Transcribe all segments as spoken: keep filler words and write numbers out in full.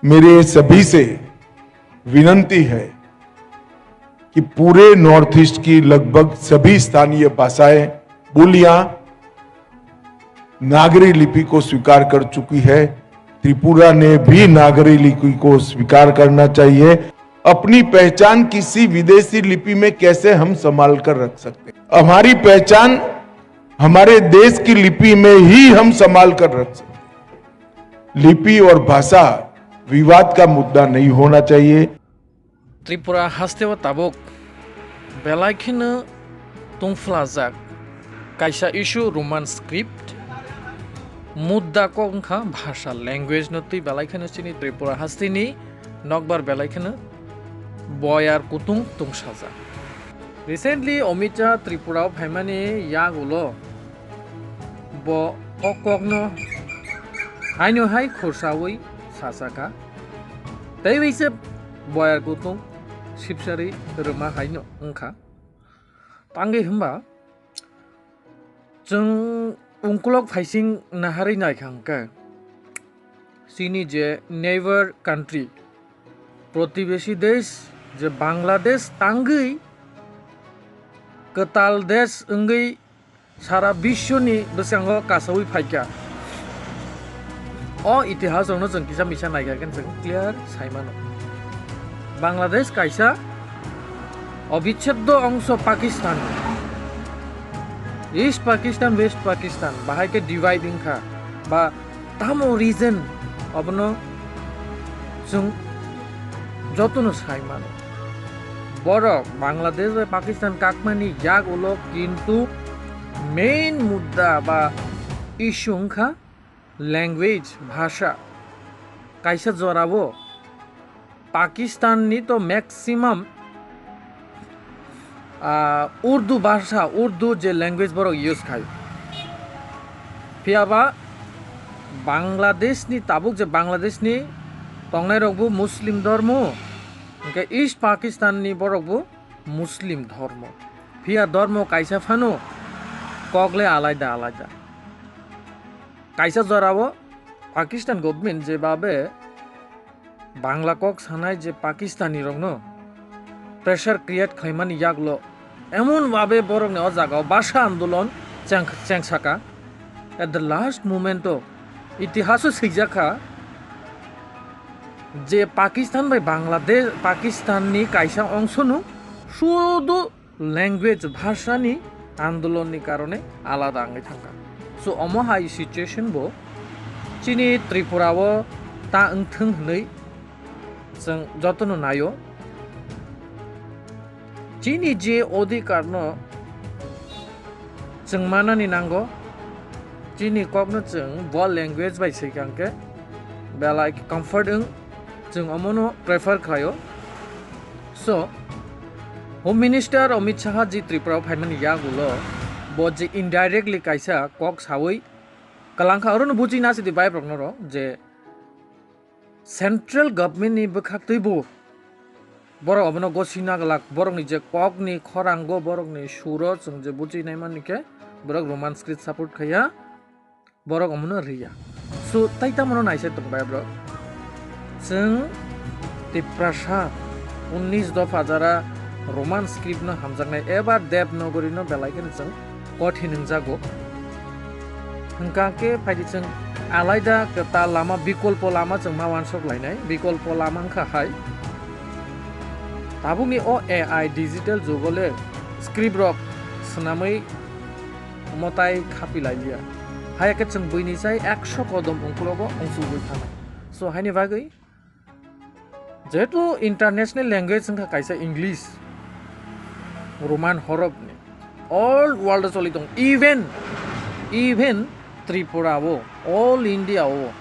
मेरे सभी से विनंती है कि पूरे नॉर्थ ईस्ट की लगभग सभी स्थानीय भाषाएं, बोलियां नागरी लिपि को स्वीकार कर चुकी है। त्रिपुरा ने भी नागरी लिपि को स्वीकार करना चाहिए। अपनी पहचान किसी विदेशी लिपि में कैसे हम संभाल कर रख सकते हैं? हमारी पहचान हमारे देश की लिपि में ही हम संभाल कर रख सकते हैं। लिपि और भाषा विवाद का मुद्दा नहीं होना चाहिए। Tripura hasteo tabuk belai kheno tungphlajak kaisa issue, Roman script. Mudda kok wngkha bhasha, language no twi belai kheno chini Tripura hasteni nokbar belai kheno boyar kutung tungsajak. Recently Amit Shah Tripura o phaimani yagulo bo o kokno haino hai khursaui sasakha. Tei bai se boyar kutung sipsari rwma haino wngkha. Tangwi hwnba chwng ungkulok phaising naharwi naikha hwnkhe chini je neighbor country, protibeshi desh je Bangladesh tangwi kwtal desh wngwi sara biswni bwskango kasaui phaikha. O itihasrokno chwng kisa misa naikha khe chwng clear sai mano. Bangladesh kaisa obicheddo ongso Pakistan. East Pakistan, West Pakistan, bahai khe divide wngkha. Ba tamo region, abono chwng jotono sai mano. Borok Bangladesh bai Pakistan kakmani yak ulo, kintu main mudda ba issue wngkha language, bhasha. Kaisa jorao Pakistan ni to maximum, ah, Urdu bhasha, Urdu je language borok use khai. Phiya ba Bangladesh ni, tabuk je Bangladesh ni tongnai rok bo Muslim dhormo, hwnkhe East Pakistan ni borok bo Muslim dhormo. Phiya dhormo kaisa phano kok le alaida alaida. Kaisa jorao Pakistan government je babe Bangla kok sanai je Pakistani rokno pressure create khlaimani yaklo emon babe borokni o jagao bhasha andolon cheng-, chengsaka. At the last moment o itihaso swijak kha je Pakistan bai Bangladesh, Pakistan ni kaisa ongsono sudu language, bhasha ni andolon ni karone alada wngwi thangkha. So, omo hai situation bo chini Tripura o ta wngthwng hwnwi chwng jotono naio. Chini je odhikar no chwng manani nango, chini kok no chwng bo language bai swikang khe belai comfort wng, chwng omo no prefer khlaio. So, Home Minister Amit Shah ji Tripura o phaimani yagulo bo je indirectly kaisa kok saui kwlangkha, orono buji na sidi baibrok noro je central government ni bwkhak twi bo borok obono gosina glak, borokni je kokni khorango, borokni suro chwng je buji naimani khe borok Roman script support khaiya. Borok omono riya. So, tai tamono naisai tong bai bro. Chwng Tiprasa unnish dopha jara Roman script no hamjaknai eba Devanagari no belai kheno chwng kothin wngjago. Hwnkha khe phaidi chwng alaida kwtal lama, bikolpo lama chwng ma wansok lainai. Bikolpo lama wngkha hai. Tabukni o A I digital jugo le script rok swnamwi mwtai khapi lailiya. Haya khe chwng buini chai ekso kodom ungkulogo unsugwi thanai. So, haini bagwi, jehetu international language wngkha kaisa English, Roman horop ni, all world o choli tongo, even, even Tripura o, all India o,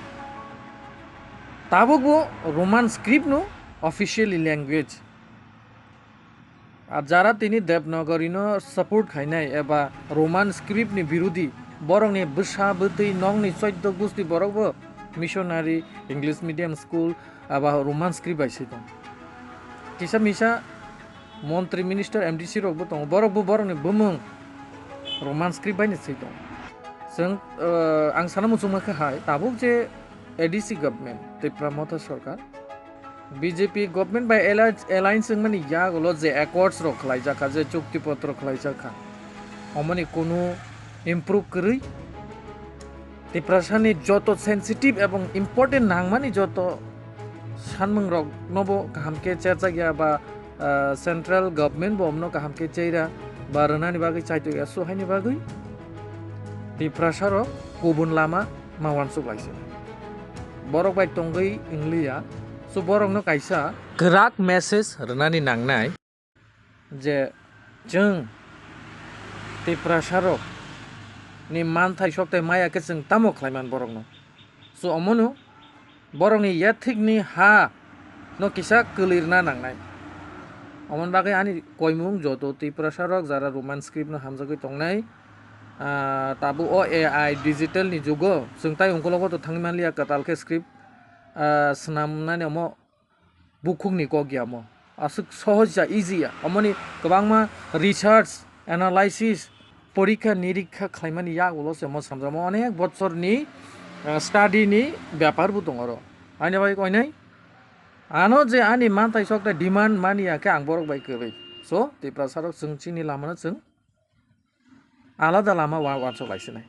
tabuk bo Roman script no officially language. Ar jara tini Devanagari no support khainai eba Roman script ni birudi, borok ni bwsa bwtwi nokni choiddo gusti borok bo missionary, English medium school, aba Roman script bai se tong. Kisa misa montri, minister, M D C rok bo tongo, borok bo borok ni bumung Roman script bai ni se tong. Chwng, eh, ang sana muchungma khe hai, tabuk je A D C government, Tipra Motha Sarkar, B J P government bai alliance, alliance wngmani yagulo je accords rok khlaijak kha, je chukti potro khlaijak kha, omoni kunu improve kwrwi. Tiprasani joto sensitive ebong important nangmani joto sanmung rok nobo kaham khe cherjak ya ba, ah, central government bo omno kaham khe cheira ba rwnani bagwi chaitokya, so haini bagwi Tiprasa rok kubun lama ma uansuk laisi. Borok bai tongwi wngliya, so borokno kaisa kwrak message rwnani nangnai je chwng Tiprasa rok ni manthai sokthai maya khe chwng tamo khlaiman borokno. So omono borokni yathikni ha no kisa kwlwirna nangnai. Omoni bagwi ani koimung joto Tiprasa rok jara Roman script no hamjagwi tongnai, ah, tabuk o A I digital ni jugo chwng tai ungkologo to thangwi manliya kwtal khe script, ah, swnamnani omo bukhukni kok ya omo. Aswk sohoj ya, easy ya. Omoni kwbangma research, analysis, porikha nirikha khlaimani yagulo se omo samjamo onek bochorni, ah, study ni bepar bo tongo oro. Haini bagwi koinai ano je ani manthai sokthai demand mani ya khe ang borok bai kwrwi. So, Tiprasa rok chwng chini lama no chwng alada lama wa-, uansuk laisinai.